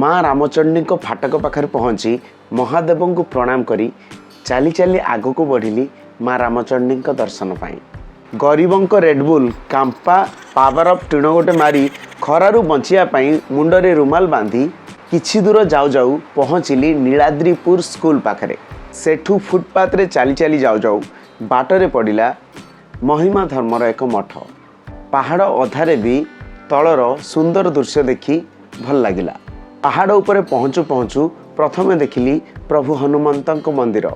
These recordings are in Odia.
ମା ରାମଚଣ୍ଡୀଙ୍କ ଫାଟକ ପାଖରେ ପହଞ୍ଚି ମହାଦେବଙ୍କୁ ପ୍ରଣାମ କରି ଚାଲି ଚାଲି ଆଗକୁ ବଢ଼ିଲି ମା ରାମଚଣ୍ଡୀଙ୍କ ଦର୍ଶନ ପାଇଁ। ଗରିବଙ୍କ ରେଡବୁଲ୍, କାମ୍ପା, ପାୱାର ଅପ୍ ଟିଣ ଗୋଟେ ମାରି ଖରାରୁ ବଞ୍ଚିବା ପାଇଁ ମୁଣ୍ଡରେ ରୁମାଲ ବାନ୍ଧି କିଛି ଦୂର ଯାଉ ଯାଉ ପହଞ୍ଚିଲି ନୀଳାଦ୍ରିପୁର ସ୍କୁଲ ପାଖରେ। ସେଠୁ ଫୁଟପାଥରେ ଚାଲି ଚାଲି ଯାଉ ଯାଉ ବାଟରେ ପଡ଼ିଲା ମହିମା ଧର୍ମର ଏକ ମଠ। ପାହାଡ଼ ଅଧାରେ ବି ତଳର ସୁନ୍ଦର ଦୃଶ୍ୟ ଦେଖି ଭଲ ଲାଗିଲା। ପାହାଡ଼ ଉପରେ ପହଞ୍ଚୁ ପହଞ୍ଚୁ ପ୍ରଥମେ ଦେଖିଲି ପ୍ରଭୁ ହନୁମନ୍ତଙ୍କ ମନ୍ଦିର।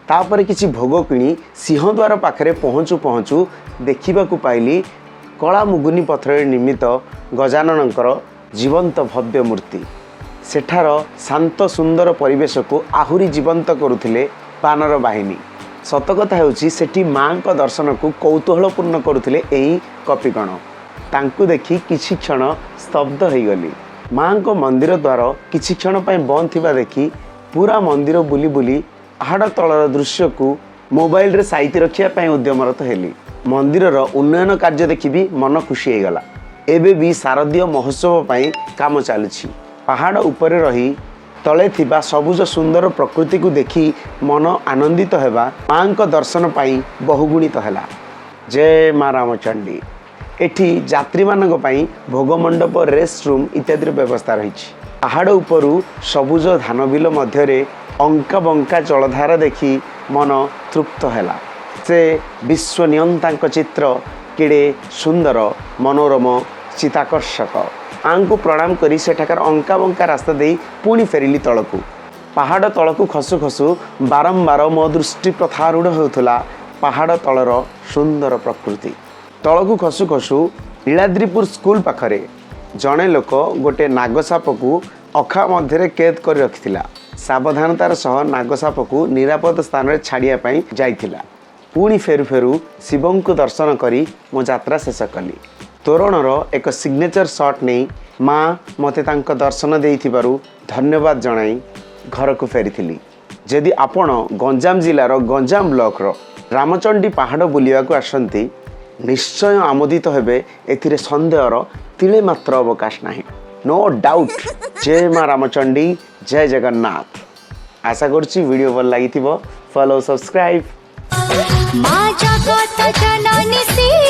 ତାପରେ କିଛି ଭୋଗ କିଣି ସିଂହଦ୍ୱାର ପାଖରେ ପହଞ୍ଚୁ ପହଞ୍ଚୁ ଦେଖିବାକୁ ପାଇଲି କଳା ମୁଗୁନି ପଥରରେ ନିର୍ମିତ ଗଜାନନଙ୍କର ଜୀବନ୍ତ ଭବ୍ୟ ମୂର୍ତ୍ତି। ସେଠାର ଶାନ୍ତ ସୁନ୍ଦର ପରିବେଶକୁ ଆହୁରି ଜୀବନ୍ତ କରୁଥିଲେ ବାନର ବାହିନୀ। ସତ କଥା ହେଉଛି, ସେଠି ମାଙ୍କ ଦର୍ଶନକୁ କୌତୂହଳପୂର୍ଣ୍ଣ କରୁଥିଲେ ଏହି କପିଗଣ। ତାଙ୍କୁ ଦେଖି କିଛି କ୍ଷଣ ସ୍ତବ୍ଧ ହେଇଗଲି। ମାଙ୍କ ମନ୍ଦିର ଦ୍ୱାର କିଛି କ୍ଷଣ ପାଇଁ ବନ୍ଦ ଥିବା ଦେଖି ପୁରା ମନ୍ଦିର ବୁଲି ବୁଲି ପାହାଡ଼ ତଳର ଦୃଶ୍ୟକୁ ମୋବାଇଲରେ ସାଇତି ରଖିବା ପାଇଁ ଉଦ୍ୟମରତ ହେଲି। ମନ୍ଦିରର ଉନ୍ନୟନ କାର୍ଯ୍ୟ ଦେଖି ବି ମନ ଖୁସି ହେଇଗଲା। ଏବେ ବି ଶାରଦୀୟ ମହୋତ୍ସବ ପାଇଁ କାମ ଚାଲୁଛି। ପାହାଡ଼ ଉପରେ ରହି ତଳେ ଥିବା ସବୁଜ ସୁନ୍ଦର ପ୍ରକୃତିକୁ ଦେଖି ମନ ଆନନ୍ଦିତ ହେବା ମାଙ୍କ ଦର୍ଶନ ପାଇଁ ବହୁଗୁଣିତ ହେଲା। ଜୟ ମା ରାମଚଣ୍ଡୀ। ଏଠି ଯାତ୍ରୀମାନଙ୍କ ପାଇଁ ଭୋଗ ମଣ୍ଡପ, ରେଷ୍ଟ ରୁମ୍ ଇତ୍ୟାଦିର ବ୍ୟବସ୍ଥା ରହିଛି। ପାହାଡ଼ ଉପରୁ ସବୁଜ ଧାନ ବିଲ ମଧ୍ୟରେ ଅଙ୍କା ବଙ୍କା ଜଳଧାରା ଦେଖି ମନ ତୃପ୍ତ ହେଲା। ସେ ବିଶ୍ୱ ନିୟନ୍ତାଙ୍କ ଚିତ୍ର କେଡ଼େ ସୁନ୍ଦର, ମନୋରମ, ଚିତ୍ତାକର୍ଷକ! ମାଙ୍କୁ ପ୍ରଣାମ କରି ସେଠାକାର ଅଙ୍କା ବଙ୍କା ରାସ୍ତା ଦେଇ ପୁଣି ଫେରିଲି ତଳକୁ। ପାହାଡ଼ ତଳକୁ ଖସୁ ଖସୁ ବାରମ୍ବାର ମୋ ଦୃଷ୍ଟି ପଥାରୂଢ଼ ହେଉଥିଲା ପାହାଡ଼ ତଳର ସୁନ୍ଦର ପ୍ରକୃତି। ତଳକୁ ଖସୁ ଖସୁ ନୀଳାଦ୍ରିପୁର ସ୍କୁଲ ପାଖରେ ଜଣେ ଲୋକ ଗୋଟେ ନାଗସାପକୁ ଅଖା ମଧ୍ୟରେ କେଦ କରି ରଖିଥିଲା। ସାବଧାନତାର ସହ ନାଗସାପକୁ ନିରାପଦ ସ୍ଥାନରେ ଛାଡ଼ିବା ପାଇଁ ଯାଇଥିଲା। ପୁଣି ଫେରୁ ଫେରୁ ଶିବଙ୍କୁ ଦର୍ଶନ କରି ମୋ ଯାତ୍ରା ଶେଷ କଲି। ତୋରଣର ଏକ ସିଗ୍ନେଚର ସଟ୍ ନେଇ ମା ମୋତେ ତାଙ୍କ ଦର୍ଶନ ଦେଇଥିବାରୁ ଧନ୍ୟବାଦ ଜଣାଇ ଘରକୁ ଫେରିଥିଲି। ଯଦି ଆପଣ ଗଞ୍ଜାମ ଜିଲ୍ଲାର ଗଞ୍ଜାମ ବ୍ଲକର ରାମଚଣ୍ଡୀ ପାହାଡ଼ ବୁଲିବାକୁ ଆସନ୍ତି, ନିଶ୍ଚୟ ଆମୋଦିତ ହେବେ, ଏଥିରେ ସନ୍ଦେହର ତିଳେ ମାତ୍ର ଅବକାଶ ନାହିଁ। No doubt. ଜୟ ମା ରାମଚଣ୍ଡୀ, ଜୟ ଜଗନ୍ନାଥ। ଆଶା କରୁଛି ଭିଡ଼ିଓ ଭଲ ଲାଗିଥିବ। Follow, subscribe. ମା ଜଗତ ଜନନୀ।